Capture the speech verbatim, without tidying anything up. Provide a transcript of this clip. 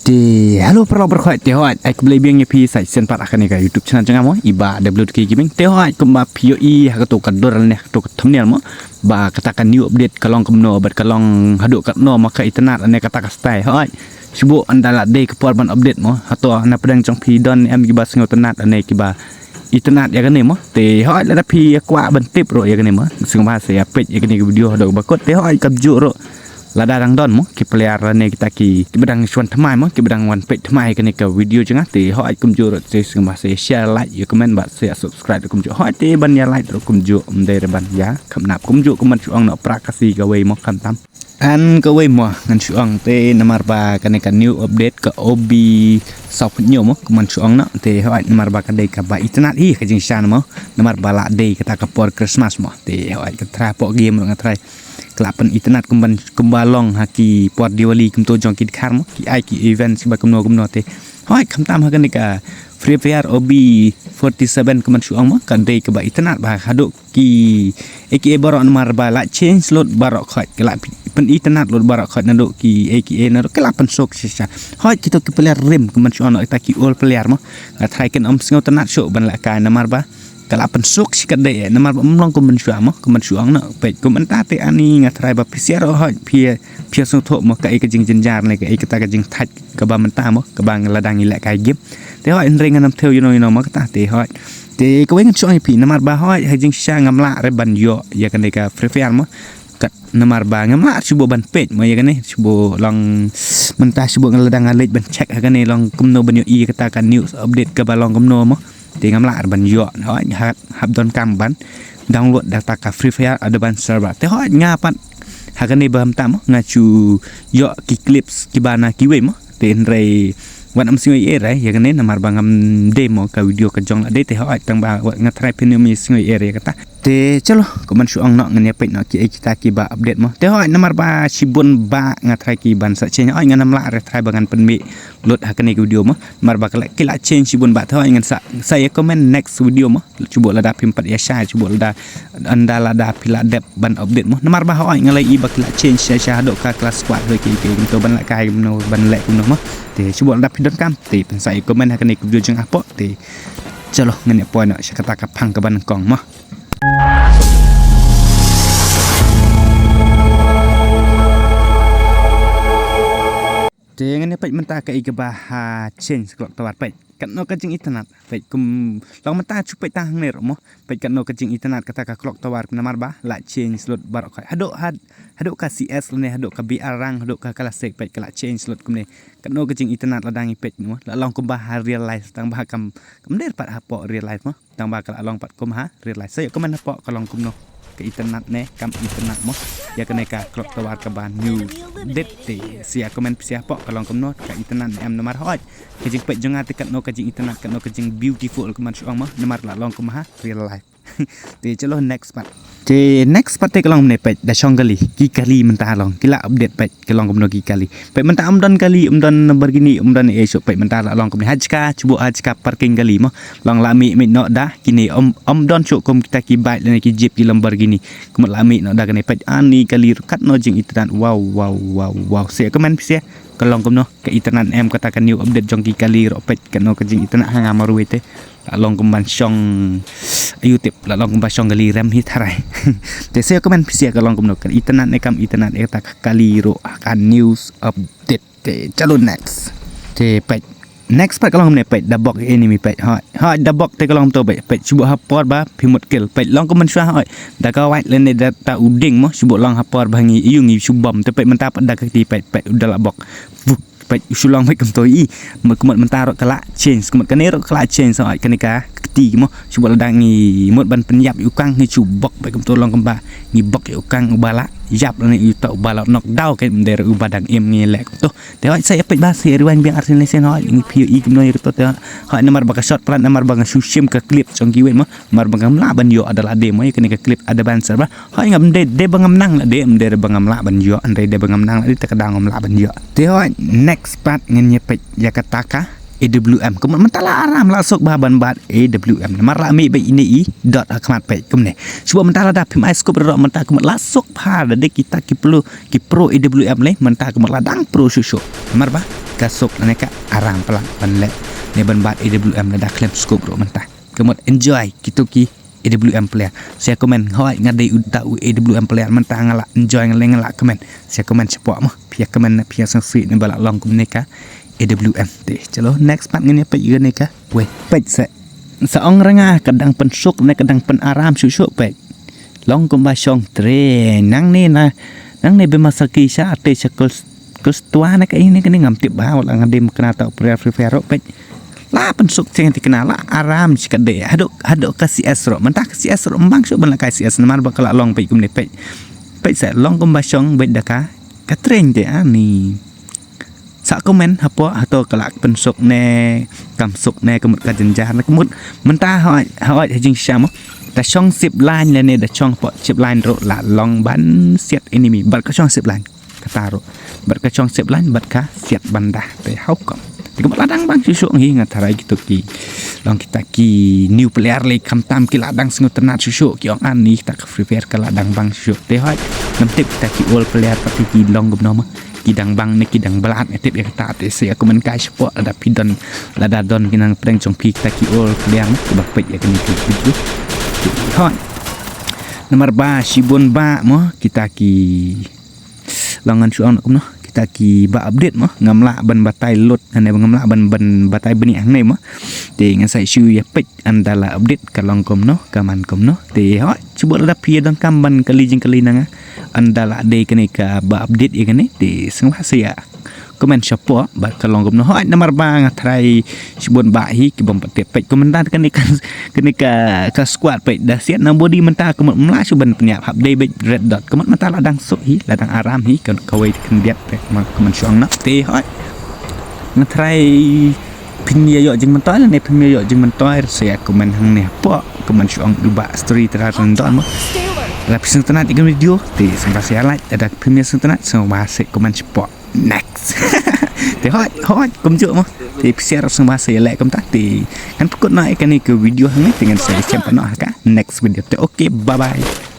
Te hello para lok para khoit, te hoi ai khublei biang ïa phi sa shisien pat ha kane ka YouTube channel jong nga mo, i Bah W T K Gaming. Te hoi kumba phi ïohi ha kato ka dur ne ha kato ka thumbnail mo, ba kata ka new update ka long kumno bad ka long haduh katno mo ka itynnad ne kata ka style. Hoi shu buh ynda la dei ka por ban update mo. Hato na pdeng jong phi don em kiba sngewtynnad ne kiba itynnad ïa kane mo? Te hoi lada phi ïa kwah ban tip ruh ïa kane mo, sngewbha sa ïa peit ïa kane ka video haduh ba kut. Te hoi kumjuh ruh lada dang don mo ki player ne kita ki kiba dang shu wan thymmai mo, kiba dang wan peit thymmai kane ka video jong nga, te hoi kumjuh ruh te sngewbha sa ïa share, like, ïa comment bad sa ïa subscribe kumjuh. Hoi te ban ïa like ruh kumjuh, ym dei ruh ban ïa kham nap kumjuh. Kumban shu ong noh pra Khasi kawei mo, khamtam an kawei mo ngan shu ong. Te namar ba kane ka new update ka O B saw phew hynñiew mo, kumban shu ong noh, te hoi namar ba ka dei kaba itynnad hi ka jingshisha mo, namar ba la dei kata ka por Christmas mo. Te hoi ka trai hapoh game ruh nga trai ka la pynitynnad kumban kumba long ha ki por Diwali kumto jong ki dkhar mo, ki ai ki events ba kumno kumno. Te hoi khamtam ha kane ka Free Fire O B forty-seven kumban shu ong mo, ka dei kaba itynnad ba haduh ki A K A baroh namar ba la change lut baroh khoit, ka la pynitynnad lut baroh khoit, naduh ki A K A naduh ka la pynsuk shisha. Hoi kito ki player rim kumban shu ong noh, kita ki old player mo, nga trai kin ym sngewtynnad shuh ban lehkai namar ba ka la pynsuk shi katdei namar ba ym long kumban shuwa mo, kumban shu ong noh. Peit kumta te ani nga trai ba phi sngewthuh hoi, phi phi sngewthuh mo kaei ka jingjynjar ne kaei kata ka jingthait kaba mynta mo, kaba nga la dang ïalehkai game. Te hoi hynrei ngan ym thew ïano ïano mo kata. Te hoi te kawei ngan shu ong ïa phi namar ba hoi ha jingshisha ngam lah re ban ïoh ïa kane ka Free Fire mo. Kat namar ba ngam lah shu buh ban peit mo ïa kane, shu buh long mynta shu buh nga la dang leit ban check ha kane long kumno ban ïohi ïa kata ka news update kaba long kumno mo. Te ngam lah ban ïoh, hoi hap donkam ban download da kata ka Free Fire Advanced Server. Te hoi nga pat ha kane ba mynta mo nga shu ïoh ki clips kiba na kiwei mo. Te hynrei wat ym sngew ei ei re ïa kane namar ba ngam dei mo ka video ka jong la dei. Te hoi tang ba wat nga trai phin ym sngew ei ei re ïa kata. Te chalo kumban shu ong noh ngan ïa peit noh kiei kita kiba update mo. Te hoi namar ba shibun ba nga trai ki ban sa change, hoi ngan ym lah re trai ba ngan pynmih lut ha kane ka video mo. Namar ba ki la change shibun ba, te hoi ngan sa sa ïa comment next video mo. Shu buh lada phim pat ïa shai, shu buh lada ynda lada phi la dep ban update mo. Namar ba hoi nga la i ba ki la change sha sha haduh ka class squad hoi ki ki kumto ban lehkai kumno ban leh kumno mo. Te shu buh lada phi donkam te pynsa ïa comment ha kane ka video jong nga hapoh. Te chalo ngan ïa poi noh sha kata ka phang kaba nyngkong mo. Te ngan ïa peit mynta kaei kaba ha change clock tower. Peit katno ka jingitynnad. Peit kum long mynta shu peit tang hangne ruh mo. Peit katno ka jingitynnad kata ka clock tower namar ba la change lut baroh khoit. Haduh had haduh ka C S lane haduh ka B R rank haduh ka classic peit ka la change lut kumne. Katno ka jingitynnad lada ngi peit mo, la long kumba ha real life tang ba kam kam dei pat hapoh real life mo. Tang ba ka la long pat kum ha real life. Sa ïa comment hapoh ka long kumno ka itynnad ne kam itynnad mo ïa kane ka clock tower kaba new update. Te sa ïa comment phi sa ïa hapoh ka long kumno ka itynnad ne em namar hoi ka jingpeit jong nga te katno ka jingitynnad katno ka jing beautiful kumban shu ong mo namar la long kum ha real life. Te chalo next part. Te next part te ka long kumne peit da shong kali ki kali mynta long ki la update peit ka long kumno ki kali. Peit mynta ym don kali ym don Lamborghini ym don ei shuh peit mynta la long kumne ha jaka shu buh ha jaka parking kali mo. Long la mih mih noh da kine ym ym don shuh kum kita ki bike lane ki jeep ki Lamborghini. Kumut la mih noh da kane peit ani kali ruh katno jingitynnad wow wow wow wow. Sa ïa comment phi sa ïa ka long kumno ka itynnad ne em kata ka new update jong ki kali ruh peit katno ka jingitynnad ha nga marwei te. La long kumban shong YouTube la long kumban shong kali rem hi tharai. Te sa ïa comment phi sa ïa ka long kumno ka itynnad ne kam itynnad ïa kata ka kali ruh ha ka news update. Te chalo next. Te peit next peit ka long kumne peit da bok enemy peit hoi hoi da bok te ka long to peit peit shu buh ha por ba phi mut kill peit long kumban shuwa hoi da ka wait lane da ta u ding mo shu buh long ha por ba ngi ïu ngi shu bom te peit mynta pat da ka kti peit peit u da la bok. Peit shu long peit kumto i. Kumut mynta ruh ka la change kumut kane ruh ka la change hoi kane ka kti mo shu buh lada ngi mut ban pynïap ïa u kang ngi shu bok peit kumto long kumba ngi bok ïa u kang uba la ïap lane ïa uta uba la knock down ka ym dei ruh uba dang im ngi leh kumto. Te hoi sa ïa peit ba sa ïa rewind biang arsien lesen hoi ngi phi ïohi kumno ïa kato te hoi namar ba ka shot plat namar ba nga shu shim ka clip jong kiwei mo namar ba ngam lah ban ïoh da lade mo ïa kane ka clip advance ba hoi ngam dei dei ba ngam nang lade ym dei ba ngam lah ban ïoh hynrei dei ba ngam nang lade te ka dang ngam lah ban ïoh. Te hoi next part ngan ïa peit ïa kata ka A W M. Kumut mynta la aram la suk bha ban bat A W M. Namar la mih bad ine i dot ha khmat peit kumne. Shuwa mynta lada phim ai scope ruh mynta kumut la suk bha da dei kita ki pro, ki pro A W M lei mynta kumut la dang pro shuh shuh. Namar ba ka suk ne ka aram palat ban leh ne ban bat A W M lada khlem scope ruh mynta. Kumut enjoy kito ki A W M player. Sa comment hoi nga dei uta u A W M player mynta nga la enjoy nga leh nga la comment. Sa comment shapoh mo. Phi comment phi sngewsih ne ba la long kumne ka A W M. Te chalo next part ngin ïa peit ïa ne ka. Wei peit sa. Sa ong ra nga ka dang pynsuk ne ka dang pynaram shuh shuh peit. Long kumba shong tre nangne na nangne be masa ki sha te sha kul kul stua ne ka ini kani ngam tip ba wala nga dim kena ta player Free Fire ruh peit. La pynsuk cheng ti kena la aram shi ka de. Haduh haduh ka C S ruh. Mynta ka C S ruh embang shuh ban la kai C S namar ba ka la long peit kumne peit. Peit sa long kumba shong beit da ka ka train te ani. Sa comment hapoh hato ka la pynsuk ne kam suk ne kumut ka jynjar ne kumut mynta hoi hoi ha jingshisha mo. Da shong sip line lane da shong hapoh sip line ruh la long ban siat enemy bad ka shong sip line. Kata ruh bad ka shong sip line bad ka siat ban dah te how come. Te kumut la dang bang shuh shuh ngi nga tharai kito ki long kita ki new player lei khamtam ki la dang sngewtynnat shuh shuh ki ong ani kita ka Free Fire ka la dang bang shuh shuh. Te hoi ngam tip kita ki old player tapi ki long kumno ma. Ki dang bang ne ki dang blat ne tip ïa kata te sa comment kai shapoh lada phi don lada don ki nang pdeng jong phi kita ki old player ne kiba peit ïa kane ka video. Hoi. Namar ba shibun ba mo kita ki long ngan shu ong kumno kita ki ba update mo ngam lah ban batai lut ne ngam lah ban ban batai bniah hangne mo. Te ngan sa shu ïa peit ynda la update ka long kumno ka man kumno. Te hoi shu bud lada phi ïa donkam ban kali jingkali na nga ynda la dei kane ka ba update ïa kane te sngewbha sa ïa comment shapoh bad ka long kumno hoi namar ba nga tharai shibun ba hi ki bym pat tip peit kumne kane ka kane ka ka squad peit da siat na body mynta kumut mla shu ban pynïap hap dei beit red dot kumut mynta la dang suk hi la dang aram hi kan kawei khyndiat peit kumut shong na te hoi. Nga tharai phin ïa ïoh jingmyntoi lane phim ïa ïoh jingmyntoi sa ïa comment hangne hapoh comment shong iba story tera random mo. Lada phi sngewtynnat ïa ka video te sngewbha sa ïa like lada phim ïa sngewtynnat sngewbha sa comment shapoh. Next. Te hoi hoi kumjuh mo. Te phi share sngewbha sa ïa like kumta te ngan pynkut noh ïa kane ka video hangne te ngan sa ïa shem noh ha ka next video te okay bye bye.